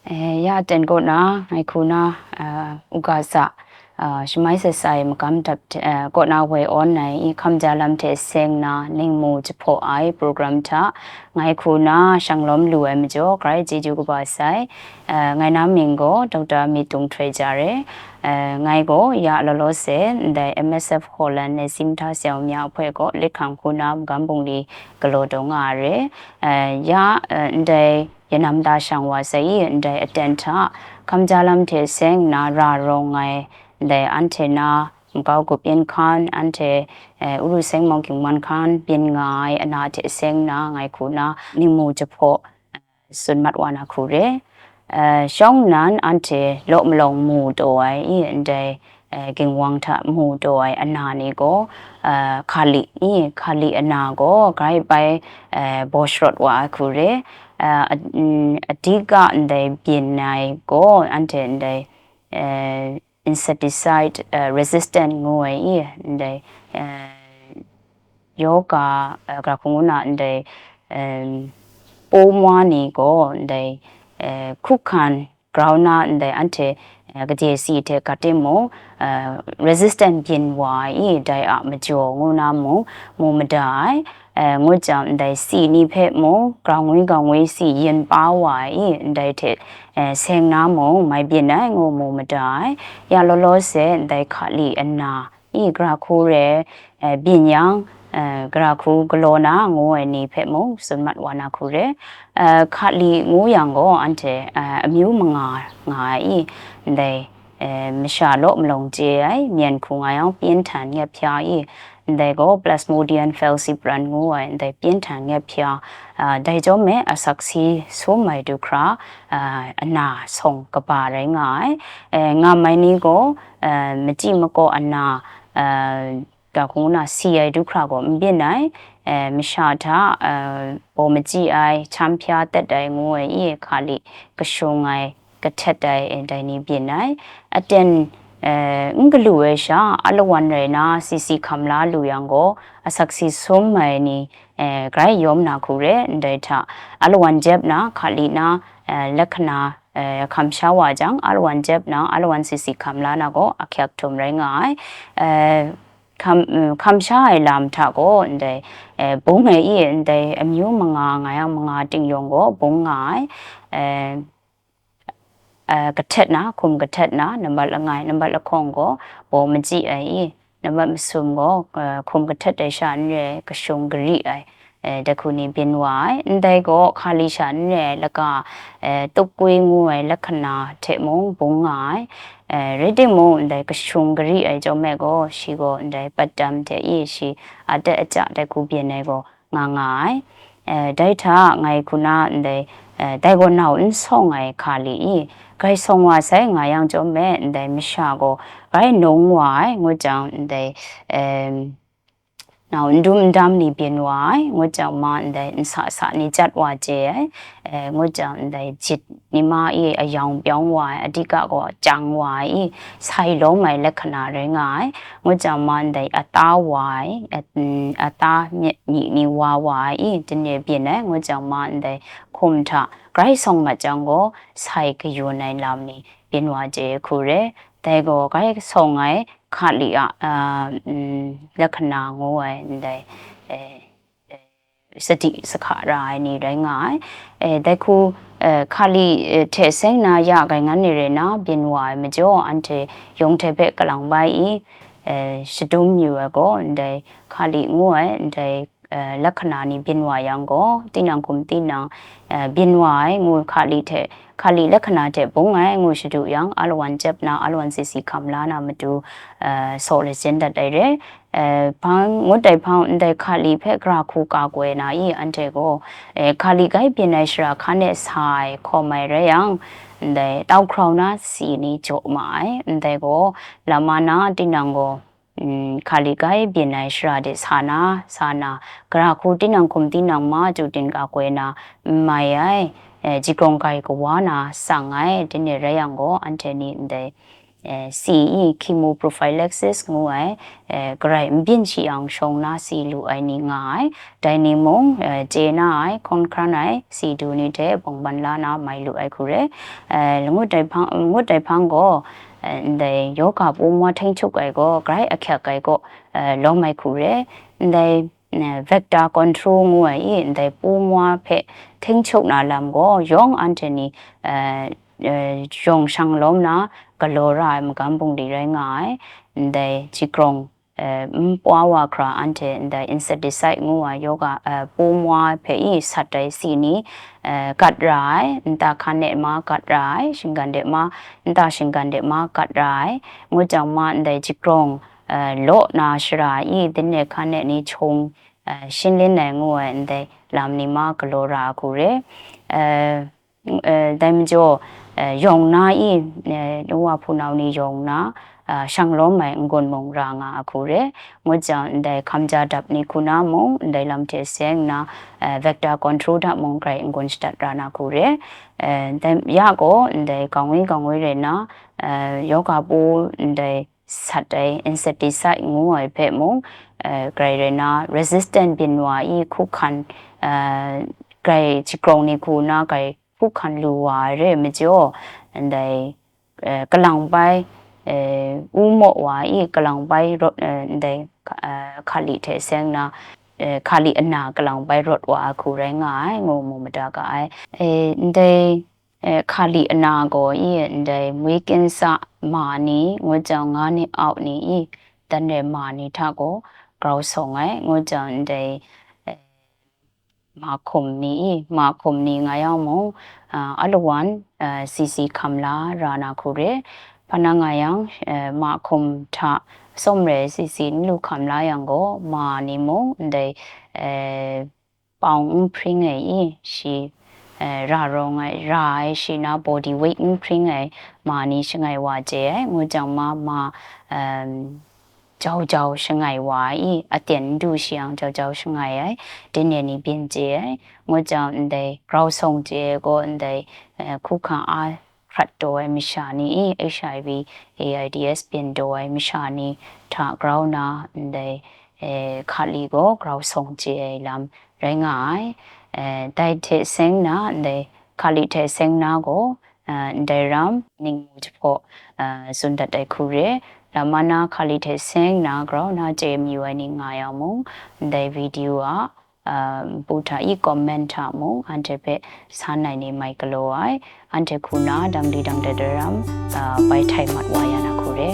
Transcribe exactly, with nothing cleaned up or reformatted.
Eh, ya aten kaw na, ngai hku na, uh, uga sa, uh, shamai sasai magam dap te, uh, kaw na woi awn ai i hkamja lam hte seng na ningmu jahpaw ai program hta, ngai hku na shanglawm lu ai majaw, grai chyeju kaba sai. Uh, ngai na mying gaw Doctor Mitung Htoi Jare. Uh, ngai gaw ya law law se ndai M S F Holland Nasim Hta Siaw Mya hpoi gaw lit hkang hku na magam bungli galaw daw nga ai re. Uh, ya, uh, ndai yanam da shang wa sai i, ndai aten hta hkamja lam hte seng na ra rawng ai, ndai anhte na makau gup yin hkan, anhte, eh, Uru Seng Mawng Ging Man hkan byin nga ai ana hte seng na ngai hku na ningmu jahpaw, eh, tsun mat wa na hku re. Eh, shawng nnan anhte law malawng mu taw ai i, ndai, eh, Ging Wang hta mu taw ai ana ni gaw, eh, Kali i, Kali ana gaw grai bai, eh, baw sharawt wa ai hku re. Eh, a-, mm, adika ndai byin ai gaw anhte ndai, eh, insecticide, eh, resistant ngu ai i, ndai, eh, yoga, eh, gara hku ngu na ndai, em, paw mwa ni gaw ndai, eh, hkuk hkan grau na ndai anhte, eh, kaje si hte gat timung, eh, resistant byin wa ai i, dai a majaw ngu na mung mu mada ai. Eh, ngut jang ndai si ni hpe mung, grau ngwi grau ngwi si yin pa wa ai i, ndai hte, eh, seng na mung mai byin ai ngu mu mada ai. Ya law law se ndai Kali ana i, gara hku re, eh, byin yang, eh, gara hku galaw na ngu ai ni hpe mung tsun mat wa na hku re. Eh, Kali ngu yang gaw anhte, eh, amyu manga nga ai i, ndai, eh, masha law malawng chye ai, myen hku nga yang pyinhtan nyep hpya i, ndai gaw Plasmodium falciparum ngu ai, ndai pyinhtan nyep hpya, ah, dai chyawm me asak si sum ai du hkra, ah, ana sawng kaba rai nga ai. Eh, ngam ai ni gaw, eh, machyi makaw ana, eh, gara hku ngu na si ai du hkra gaw n byin ai. Eh, masha hta, eh, baw machyi ai, hkyam hpya dat ai ngu ai i, Kali kashung ai, kahtet ai, eh, dai ni byin ai. Aten, eh, n galu ai sha, alawan rai na, si si hkam la lu yang gaw, asak si sum ai ni, eh, grai yawm na hku re, ndai hta, alawan jep na, Kali na, eh, lahkana, eh, hkam sha wa jang, alawan jep na, alawan si si hkam la na gaw, ahkyak htum rai nga ai. Eh, hkam, mm, hkam sha ai lam hta gaw, ndai, eh, bung ai i, ndai amyu manga nga yang manga ting yawng gaw, bung nga ai. Eh, eh, kahtet na, hkum kahtet na, nambat langai, nambat lahkawng gaw, baw machyi ai i, nambat masum gaw, eh, hkum kahtet ai sha n re ai, kashung gari ai, eh, dai hku ni byin wa ai. Ndai gaw Kali sha n re ai, laka, eh, tukwi ngu ai lahkana hte mung bung nga ai. Eh, rai timung, ndai kashung gari ai chyawm me gaw, shi gaw ndai patdam hte i, shi adat aja dai hku byin ai gaw, nga nga ai. Eh, dai hta ngai hku na ndai, eh, dai gaw nau n sawng ai Kali i, grai sawng wa sai nga yang chyawm me, ndai masha gaw grai nung wa ai, ngut jang ndai, em, nau n dum n dam ni byin wa ai, ngut jang ma ndai nsa sa ni jat wa chye ai, eh, ngut jang ndai jit ni ma i ayawng pyawng wa ai, adika gaw chyang wa ai i, sai lawm ai lahkana rai nga ai. Ngut jang ma ndai ata wa ai, at-, mm, ata myit myi ni wa wa ai i, dai ni byin ai. Ngut jang ma ndai hkum hta grai sawng mat jang gaw, sai kayun ai lam ni byin wa chye hku re. Dai gaw grai sawng ai Kali a, ah, mm, lahkana ngu ai ndai, eh, eh, sadi sahka ra ai ni rai nga ai. Eh, dai hku, eh, Kali, eh, hte seng na ya gai ngan ni rai na, byin wa ai majaw, anhte yawng hte hpe kalang bai i, eh, shadum yu ai gaw, ndai Kali ngu ai, ndai, eh, lahkana ni byin wa yang gaw, tinang hkum tinang, eh, byin wa ai ngu Kali hte, Kali lahkana hte bung ai ngu shadu yang, alawan jep na, alawan si si hkam la na matu, eh, saw lasin dat ai re. Eh, hpang, ngut ai hpang, ndai Kali hpe gara hku ka koi na i, anhte gaw, eh, Kali grai byin ai shara hkan e sa ai hkawm ai rai yang, ndai tau hkrau na si ni jaw ma ai, ndai gaw, lama na tinang gaw, mm, Kali grai byin ai shara de sa na, sa na, gara hku tinang hkum tinang ma chyu din ka koi na, n mai ai, eh, jigrawng grai kawa na sang ai, dai ni rai yang gaw, anhte ni ndai, eh, si i chemoprophylaxis ngu ai, eh, garai n byin shi yang shawng na si lu ai ni nga ai. Dai ni mung, eh, chye na ai, hkawn hkran ai, si du ni hte bawng ban la na mai lu ai hku re. Eh, langut dai hpang, langut dai hpang gaw, eh, ndai yoga paw mwa hting chuk ai gaw, garai ahkyak ai gaw, eh, lawm ai hku re. Ndai, eh, vector control ngu ai i, ndai paw mwa hpe hting chuk na lam gaw, yawng anhte ni, eh, eh, yawng shang lawm na galaw ra ai magam bungli rai nga ai. Ndai jigrawng, eh, n pwa wa hkra anhte ndai insecticide ngu ai yoga, eh, paw mwa hpe i sat ai si ni, eh, gat ra ai, nta hkan e ma gat ra ai, shinggan de ma, nta shinggan de ma gat ra ai, ngut jang ma ndai jigrawng, eh, law na shara i, din de hkan e ni chung, eh, shinlin ai ngu ai ndai lam ni ma galaw ra ai hku re. Eh, eh, dai majaw, eh, yawng na i, eh, nu wa hpunau ni yawng na, ah, shang lawm ai n-gun mung ra nga ai hku re. Ngut jang, ndai hkam ja dap ni hku na mung, ndai lam hte seng nna, eh, vector control hta mung grai n-gun shadat ra na hku re. Eh, dai ya gaw, ndai gangwi gangwi rai na, eh, yoga paw ndai sat ai insecticide ngu ai hpe mung, eh, grai rai na, resistant byin wa i hku hkan, eh, grai jigrawng ni hku na grai hku hkan lu wa ai re ai majaw, ndai, eh, kalang bai, eh, u maw wa i kalang bai rawt, eh, ndai, eh, hkali hte seng na, eh, hkali ana kalang bai rawt wa ai hku rai nga ai, ngu mu mada ga ai. Eh, ndai, eh, hkali ana gaw i ndai mwi kinsa ma ni, ngut jang nga ni au ni i, dan re ma ni hta gaw grau sawng ai, ngut jang ndai, eh, ma hkum ni i, ma hkum ni nga yang mung, ah, alawan, ah, sisi hkam la ra na hku re. Hpa na nga yang, eh, ma hkum hta sawm re sisi n lu hkam la yang gaw, ma ni mung ndai, eh, pawng n hpring ai i, shi, eh, ra rawng ai, ra ai shi na body weight n hpring ai ma ni shangai wa chye ai, ngut jang ma, ma, em, jau jau shangai wa i, aten n du shi yang jau jau shangai ai, din e ni byin chye ai, ngut jang ndai grau sawng chye ai gaw ndai, eh, hku hkan a hkrat taw ai masha ni i, H I V, A I D S byin taw ai masha ni hta grau na ndai, eh, hkali gaw grau sawng chye ai lam rai nga ai. Eh, dai hte seng na ndai hkali hte seng na gaw, eh, ndai ram ningmu jahpaw, eh, tsun dat ai hku re. Lam ana hkali hte seng na grau na chye mayu ai ni nga yang mung, ndai video a, ah, npu hta i comment hta mung, anhte hpe san ai ni mai galaw ai, anhte hku na dangdi dangdat ai ram, ah, bai htai mat wa ya na hku re.